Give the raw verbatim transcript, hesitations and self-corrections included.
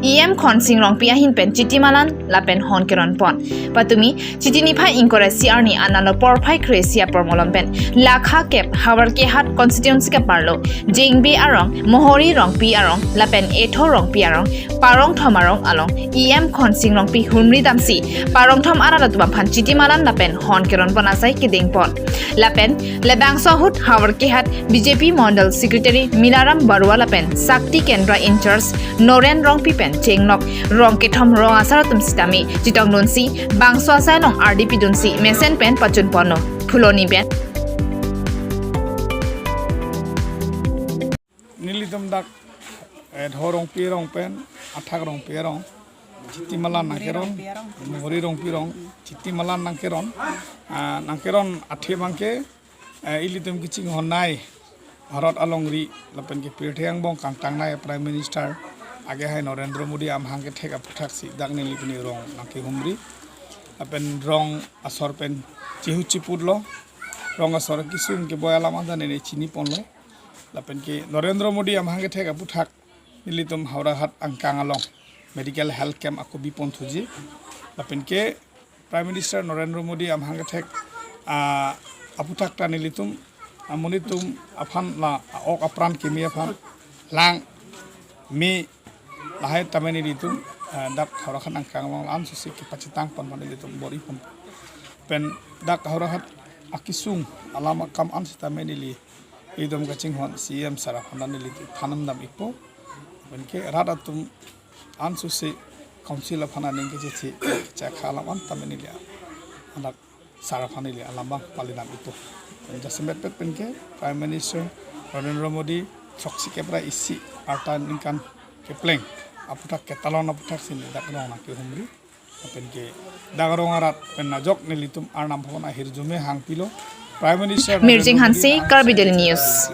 E M Khonsing Rongpi ahin pen chitimalan lapen hon keron pon. Patumi Chiti niphai ingkoi ra isi arni analo porphai kre-isi apor malom pen lakha kep Howraghat constituency keparlo Jengbe arong, Mohori Rongpi arong lapen Etho Rongpi arong, Parongthom arong along E M Khonsing Rongpi humri damsi Parongthom arat atum aphan chitimalan lapen hon keron pon asai kedeng pon. Lapen labangso ahut Howraghat B J P Mondal Secretary Milaram Barua lapen Shakti Kendra in-charge Noren Rongpi pen chenglok rong kethom rong asar atum sitame chetongdunsi bangso asai along ardi pidunsi mesen pen pachun ponlo. Phuloni pen nelitum dak, eh, Etho Rongpi arong pen Athak Rongpi arong chitimalan nangkeron, Mohori Rongpi arong chitimalan nangkeron, ah, nangkeron athe abangke, eh, ilitum kachinghon nei Bharat alongri lapen ke pirthe angbong kangtang nei Prime Minister age hai Narendra Modi amahang kethek aputhaksi dak neli pini rong nangkehumri lapen rong asor pen chihu chiputlo, rong asor kisung keboi alam anta neli chini ponlo. Lapen ke Narendra Modi amahang kethek aputhak nelitum Howraghat angkang along medical health camp ako bi pon thuji. Lapen ke Prime Minister Narendra Modi amahang kethek, ah, aputhak ta nelitum amonit atum aphan la ok apran kimi aphan lang mi lahai tame nelitum, ah, dak Howraghat angkang along la-an susi kepachitang pon pon nelitum bor-i pon. Pen dak Howraghat akisung alam akam an sitame neli itum kachinghon C E M sir aphan neli thanam dam ikpo. Pen ke rat atum an susi council aphan aning kechechi chakha alam an tame neli anak sir aphan neli alam abang pali dam ikpo. Pen jasemet pet pen ke Prime Minister Narendra Modi throksi kep ra isi arta ningkan kepleng aputhak ketalon aputhaksi neli dak rong nangkehumri. Lapen ke dak rong arat pen ajok nelitum Arnam Bhavan ahirjume hangpilo. Prime Minister Mirjing Narendra Modi Hanse, Karbi Daily News.